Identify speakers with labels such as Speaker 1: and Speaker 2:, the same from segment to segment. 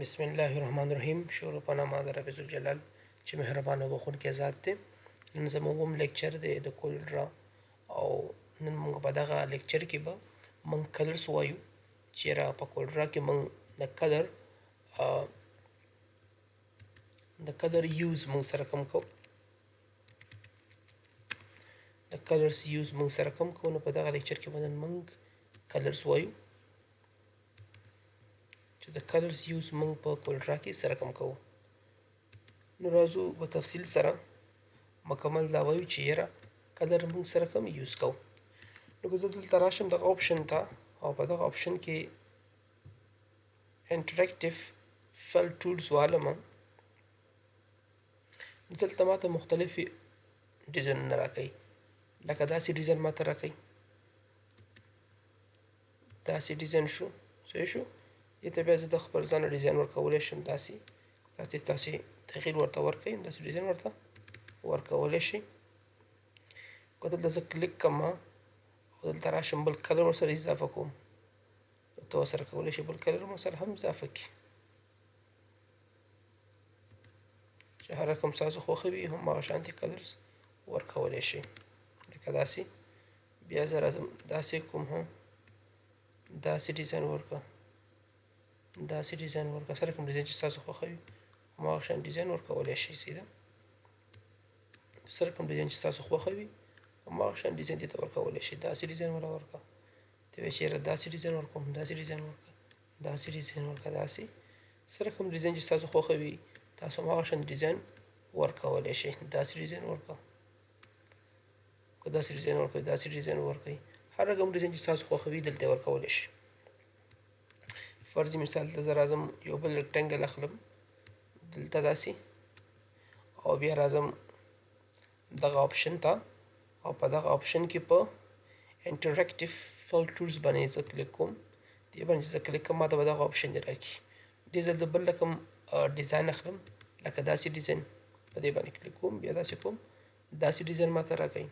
Speaker 1: بسم الله الرحمن الرحیم. شروع په نامه د رب ذوالجلال چې مهربان او بخښونکی ذات دی. نن زموږ اووم لیکچر دی د کولډرا، او نن موږ په دغه لیکچر کې به موږ کلرز وایو چې را په کولډرا کې موږ د کلر یوز موږ سره کوم کو، د کلرز یوز موږ سره کوم کو. نو په دغه لیکچر کې به نن موږ کلرز وایو چې د کلرز یوز موږ په کولډرا کې سره کوم کوو. نو راځو په تفصیل سره مکمل دا وایو چې یاره کلر موږ سره کوم یوز کوو. نو که زه دلته راشم دغه آپشن ته او په دغه آپشن کې انټراکټیو فل ټولز والم، نو دلته ماته مختلفې ډیزاینونه راکوي، لکه داسې ډیزاین ماته راکوي، داسې ډیزاین شو، صحیح شو. دې ته بیا زه د خپل ځانه ډیزاین ورکولی شم، داسې تاسې تغییر ورته ورکوئ، داسې ډیزاین ورته ورکولی شئ. که دلته زه کلیک کوم او دلته راشم بل کلر ورسره اضافه کوم، ته ورسره کولی شئ بل کلر ورسره هم اضافه کړي چې هر رقم ستاسو خوښه وي، هم هغه شانتې کلرز ورکولی شئ، لکه داسې. بیا زه راځم داسې کوم، هم داسې ډیزاین ورکړه، داسې ډیزاین ورکړه. سره کوم ډیزاین چې ستاسو خوښه وي، هماغه شان ډیزاین ورکولی شئ. صحیح ده، سره کوم ډیزاین چې ستاسو خوښه وي، هماغه شان ډیزاین دې ته ورکولی شئ. داسې ډیزاین ولا ورکړه، ته وایې چې یاره داسې ډیزاین ورکوم، داسې ډیزاین ورکړه، داسې ډیزاین ورکړه، داسې سره کوم ډیزاین چې ستاسو خوښه وي، تاسو هماغه شان ډیزاین ورکولی شئ. داسې ډیزاین ورکړه، که داسې ډیزاین ورکړئ، داسې ډیزاین ورکړئ، هر رقم ډیزاین چې ستاسو خوښه وي، دلته ورکولی شئ. فرضي مثال ته زه راځم یو بل رېکټینګل اخلم دلته داسې، او بیا راځم دغه آپشن ته او په دغه آپشن کې په انټراکټیو فل ټولز باندې زه کلیک کوم. دې باندې چې زه کلیک کوم، ما ته به دغه آپشن دی راکړي. دې ځل زه بل رقم ډیزاین اخلم، لکه داسې ډیزاین. په دې باندې کلیک کوم، بیا داسې کوم، داسې ډیزاین ما ته راکوي.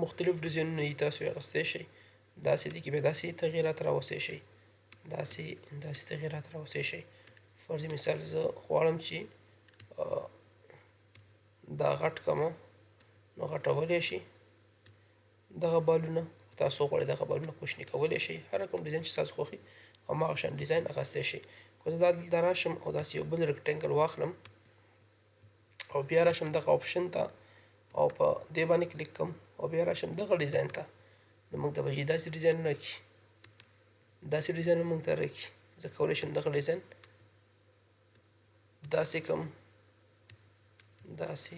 Speaker 1: مختلف ډیزاینونه دي، تاسو یې اخیستی شئ. داسې دي کې بیا داسې تغییرات راوستی شئ، داسې داسې تغییرات راوستی شئ. فرضي مثال زه غواړم چې دا غټ کړم، نو غټولی شي دغه بالونه. تاسو غواړئ دغه بالونه کوچني کولی شئ. هر کوم ډیزاین چې تاسو خوښي، هماغه شان ډیزاین اخیستی شئ. که زه دا دلته راشم او داسې یو بل رېکټینګل واخلم او بیا راشم دغه آپشن ته او په دې باندې کلیک کوم او بیا راشم دغه ډیزاین ته، نو موږ ته به داسې ډیزاین راکړي، داسې ډیزاین موږ ته راکړي. زه کولی شم دغه ډیزاین داسې کوم، داسې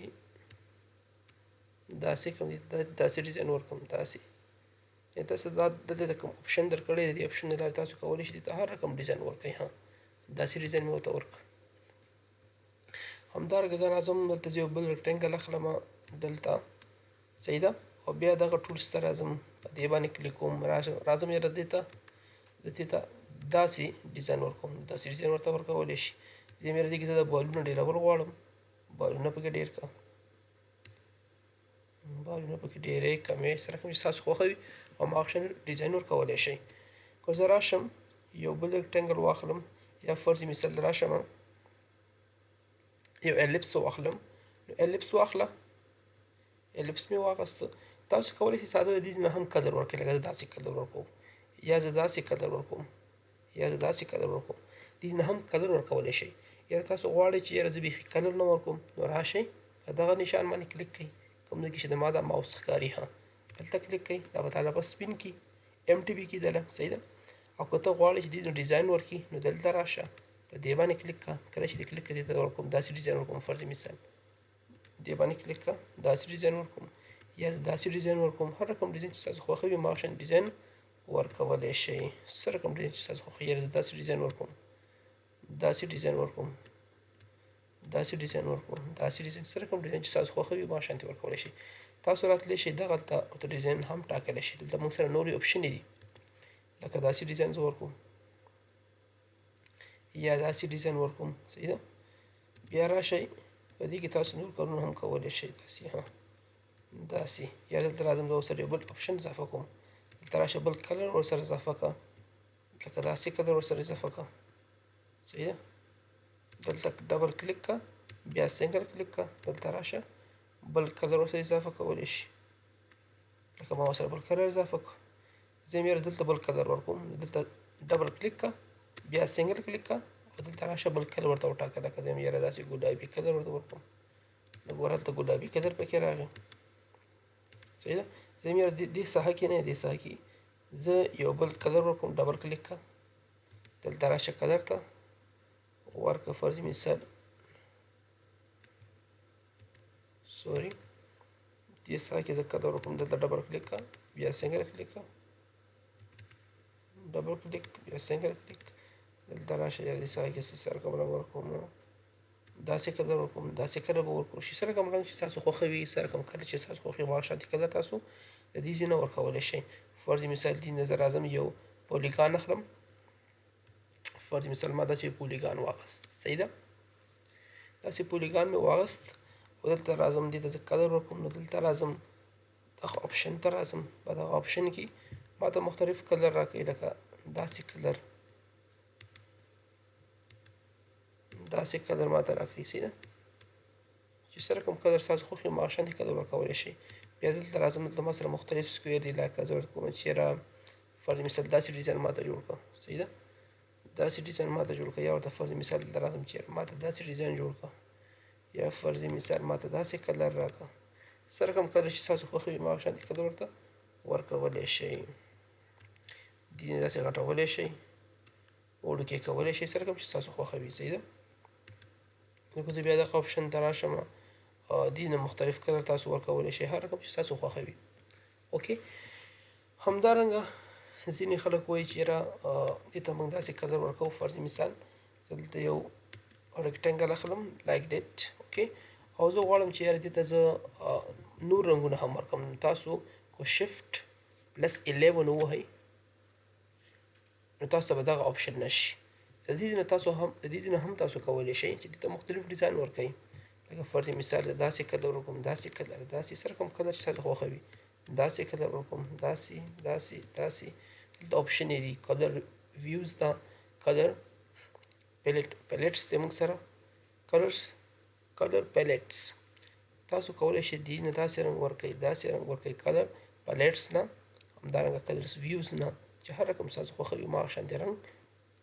Speaker 1: داسې کوم، داسې ډیزاین ورکوم، داسې. تاسو دا دلته کوم آپشن درکړی دی، آپشن له لارې تاسو کولی شئ ته هر رقم ډیزاین ورکړئ. ها، داسې ډیزاین مې ورته ورکړ. همدارنګه زه راځم دلته یو بل رېکټینګل اخلم دلته، صحیح ده، او بیا دغه ټولز ته راځم، په دې باندې کلیک کوم، راځم یاره دې ته داسې ډیزاین ورکوم، داسې ډیزاین ورته ورکولی شي. زه مې دې کې زه د بالونه ډېرول غواړم، بالونه پکې ډېر کړه، بالونه پکې ډېرې کمې، سره کوم چې ستاسو خوښه وي، هماغه شان ډیزاین ورکولی شئ. که زه راشم یو بل رېکټینګل واخلم یا فرضي مثال راشم یو الیپس واخلم، نو الیپس واخله، الیپس مې واخیسته. تاسو کولی شئ ساده د دې نه هم کلر ورکړئ، لکه زه داسې کلر ورکوم، یا زه داسې کلر ورکوم، یا زه داسې کلر ورکوم. دې نه هم کلر ورکولی شئ. یا تاسو غواړئ چې یاره زه بیخي کلر نه ورکوم، نو راشئ په دغه نشان باندې کلیک کړئ، کوم ځای کې چې د ما دا ماوس ښکاري، ها دلته کلیک کړئ، دا به تاله په سپین کې ام ټي بي کېدله، صحیح ده. او که ته غواړې چې دې ډیزاین ورکړي، نو دلته راشه په دې باندې کلیک کړه. کله چې دې کلیک کړه، دې ته ورکوم داسې ډیزاین ورکوم. فرضي مثال دې باندې کلیک کړه، داسې ډیزاین ورکوم، یا داسې ډیزاین ورکوم. هر رقم ډیزاین چې تاسو خوښه وي، هماغه شان ډیزاین ورکولی شئ. څه رقم ډیزاین چې تاسو خوښه وي، زه داسې ډیزاین ورکوم، داسې ډیزاین ورکوم، داسې ډیزاین ورکوم، داسې ډیزاین، څه رقم ډیزاین چې تاسو خوښه وي، هماغه شانتې ورکولی شئ. تاسو راتلی شئ دغلته ورته ډیزاین هم ټاکلی شئ. دلته موږ سره نورې آپشنې دي، لکه داسې ډیزاین زه ورکوم یا داسې ډیزاین ورکوم، صحیح ده. بیا راشئ په دې کې تاسو نور کارونه هم کولی شئ، داسې، ها داسې. یا دلته راځم زه ورسره یو بل آپشن اضافه کوم، دلته راشه بل کلر ورسره اضافه کړه، لکه داسې کلر ورسره اضافه کړه. صحیح ده. دلته double click کا، بیا single click کا، دلته راشه بل color ورسره اضافه کولی شي. لکه ما ورسره بل color اضافه کړو، زه یې دلته بل color ورکوم. دلته double click کا، بیا single click کا او دلته راشه بل color ورته وټاکه. لکه زه یې داسې ګلابي color ورته ورکوم، نو ګوره هلته ګلابي color پکې راغی. صحیح ده. زه یې دې ساحه کې نه، دې ساحه کې زه یو بل color ورکوم. double click کا، دلته راشه color ته ورکه، فرضي مثال sorry دې ساحه کې زه color ورکوم. دلته double click کا، بیا single click کا، double click، بیا single click. دلته راشه دې ساحه کې څه رقم رنګ ورکوم، داسې color ورکوم، داسې color به ورکړو چې څه رقم رنګ چې ستاسو خوښه وي، څه رقم color چې ستاسو خوښ وي هماغه شانتې color تاسو د دې ځای نه ورکولی شئ. فرضي مثال دې نه زه راځم یو polygon اخلم. فرضي مثال ما داسې polygon واخیست. صحیح ده. داسې polygon مې واخیست او دلته راځم دې ته زه color ورکوم. نو دلته راځم دغه option ته راځم، په دغه option کې ما ته مختلف color راکوي، لکه داسې color، داسې color ما ته راکوي. صحیح ده. چې څه رقم color ستاسو خوښ وي هماغه شانتې color ورکولی شئ. بیا دلته راځم، دلته ما سره مختلف square دي، لکه زه ورته کوم چې یاره فرض مثال داسې design ما ته جوړ کړه. صحیح ده. داسې design ما ته جوړ کړه، یا ورته فرض مثال دلته راځم چې یاره ما ته داسې design جوړ کړه، یا فرض مثال ما ته داسې color راکړه. څه رقم color چې ستاسو خوښ وي هماغه شانتې color ورته ورکولی شئ. دې نه داسې غټولی شئ، وړوکی کولی شئ، څه رقم چې ستاسو خوښه وي. صحیح ده. نو زه بیا دغه option ته راشم، دې نه مختلف color تاسو ورکولی شئ، هر رقم چې ستاسو خوښه وي. okay. همدارنګه ځینې خلک وایي چې یاره دې ته موږ داسې color ورکوو. فرض مثال زه دلته یو rectangle اخلم like that. okay. او زه غواړم چې یاره دې ته زه نور رنګونه هم ورکړم. نو تاسو کو shift plus 11 ووهئ نو تاسو ته به دغه option راشي. د دې نه تاسو هم، د دې نه هم تاسو کولی شئ چې دې ته مختلف design ورکړئ. لکه فرض مثال زه داسې color ورکوم، داسې color، داسې څه رقم color چې ستاسو خوښه وي، داسې color ورکوم، داسې داسې داسې. دلته option یې دي، color views ده، color palette، palettes دی موږ سره، colors، color palettes. تاسو کولی شئ دې نه داسې رنګ ورکړئ، داسې رنګ ورکړئ، color palettes نه، همدارنګه colors views نه، چې هر رقم ستاسو خوښه وي هماغه شانتې رنګ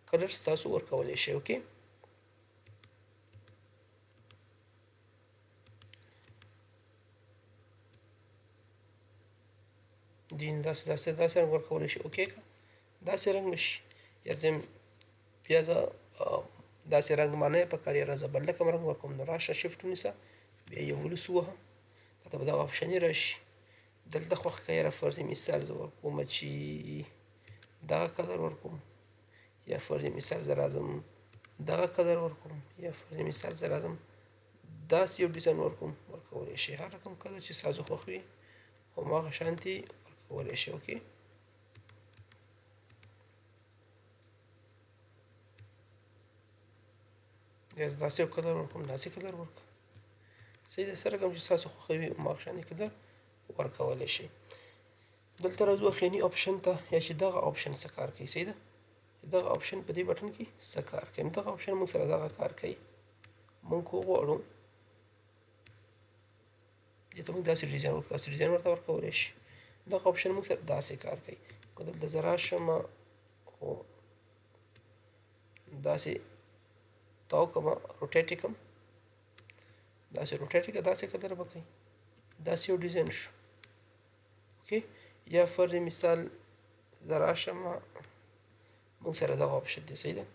Speaker 1: colors تاسو ورکولی شئ. okay. دین داسې داسې داسې رنګ ورکولی شي. okay که داسې رنګ نشي، یاره زه بیا زه داسې رنګ ما نه په کار، یاره زه بل رقم رنګ ورکوم. نو راشه shift ونیسه، بیا 11 ووهه، تا ته به دغه option یې راشي. دلته خوښ که یاره فرضي مثال زه ورکوم چې دغه color ورکوم، یا فرضي مثال زه راځم دغه color ورکوم، یا فرضي مثال زه راځم داسې یو design ورکوم. ورکولی شي هر رقم color چې ستاسو خوښ وي هماغه شانتې ورکولی شي. okay. یا زه داسې یو color ورکوم، داسې color ورکوم. صحیح ده. څه رقم چې ستاسو خوښه وي هماغه شانتې color ورکولی شئ. دلته راځو اخرني option ته، یا چې دغه option څه کار کوي. صحیح ده. دغه option په دې button کې څه کار کوي؟ نو دغه option موږ سره دغه کار کوي. موږ کو غواړو دې ته موږ داسې design ورکړو، داسې design ورته ورکولی شي. دغه option موږ سره داسې کار کوي. که دلته زه راشم او داسې تاو کړم، rotate یې کړم، داسې rotate یې کړم، داسې color به کوي، داسې یو design شو. okay. یا فرض مثال زه راشم، موږ سره دغه option دی. صحیح ده.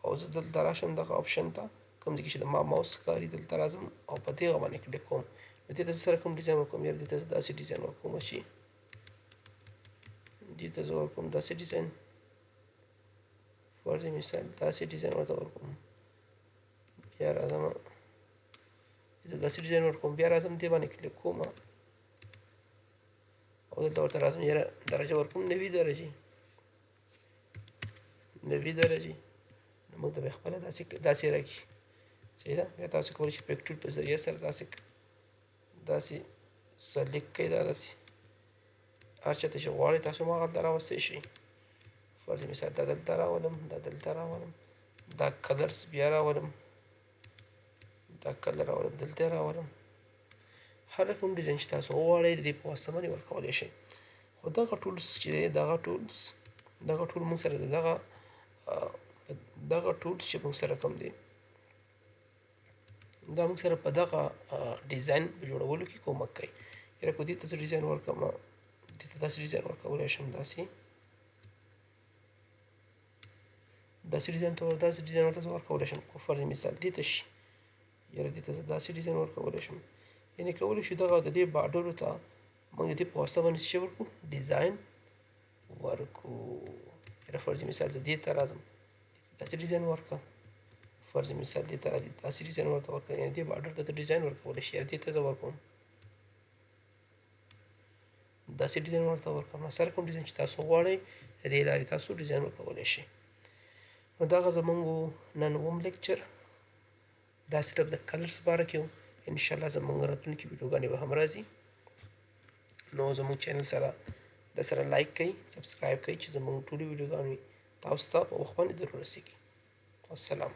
Speaker 1: او زه دلته راشم دغه option ته، کوم ځای کې چې د ما ماوس ښکاري دلته راځم او په دې باندې click کوم. نو دې ته زه سره کوم design ورکوم؟ یاره دې ته زه داسې design ورکوم چې دې ته زه ورکوم داسې design، فرض مثال داسې design ورته ورکوم. بیا راځم دې ته داسې design ورکوم، بیا راځم دې باندې click کوم او دلته ورته راځم، یاره درجه ورکوم 90 درجې، 90 درجې. نو موږ ته به خپله داسې راکړي. صحیح ده. بیا تاسو کولی شئ pick tool په ذریعه سره داسې داسې select کړئ، دا داسې هر چاته چې غواړئ تاسو هماغه هلته راوستی شئ. فرض مثال دا دلته راولم، دا دلته راولم، دا کلرز بیا راولم، دا کلر راولم، دلته راولم. هر رقم ډیزاین چې تاسو وغواړئ د دې په واسطه باندې ورکولی شئ. خو دغه ټولز چې دی، دغه ټولز، دغه ټول موږ سره دغه دغه ټولز چې موږ سره کوم دی، دا موږ سره په دغه ډیزاین په جوړولو کې کومک کوي. یاره که دې ته زه ډیزاین ورکړم، دې ته داسې ډیزاین ورکولی شم، داسې داسې ډیزاین ته داسې ډیزاین ورته زه ورکولی شم. خو فرض مثال دې ته شي، یاره دې ته زه داسې ډیزاین ورکولی شم. یعنې کولی شو دغه د دې بارډرو ته موږ د دې په واسطه باندې څه ورکړو؟ ډیزاین ورکړو. یاره فرض مثال زه دې ته راځم، داسې ډیزاین ورکړه. فرض مثال دې ته راځي، داسې ډیزاین ورته ورکړه. یعنې دې بارډر ته ډیزاین ورکولی شي. یاره دې ته زه ورکوم، داسې ډیزاین ورته ورکړم. نو سره کوم ډیزاین چې تاسو غواړئ د دې لارې تاسو ډیزاین ورکولی شئ. نو دغه زمونږ نن اووم لیکچر، دا صرف د کلرز باره کې و. انشاءالله زمونږ راتلونکې ویډیوګانې به هم راځي. نو زمونږ چینل سره د سره لایک کړئ، سبسکرایب کړئ چې زمونږ ټولې ویډیوګانې تاسو ته په وخت باندې در ورسېږي. والسلام.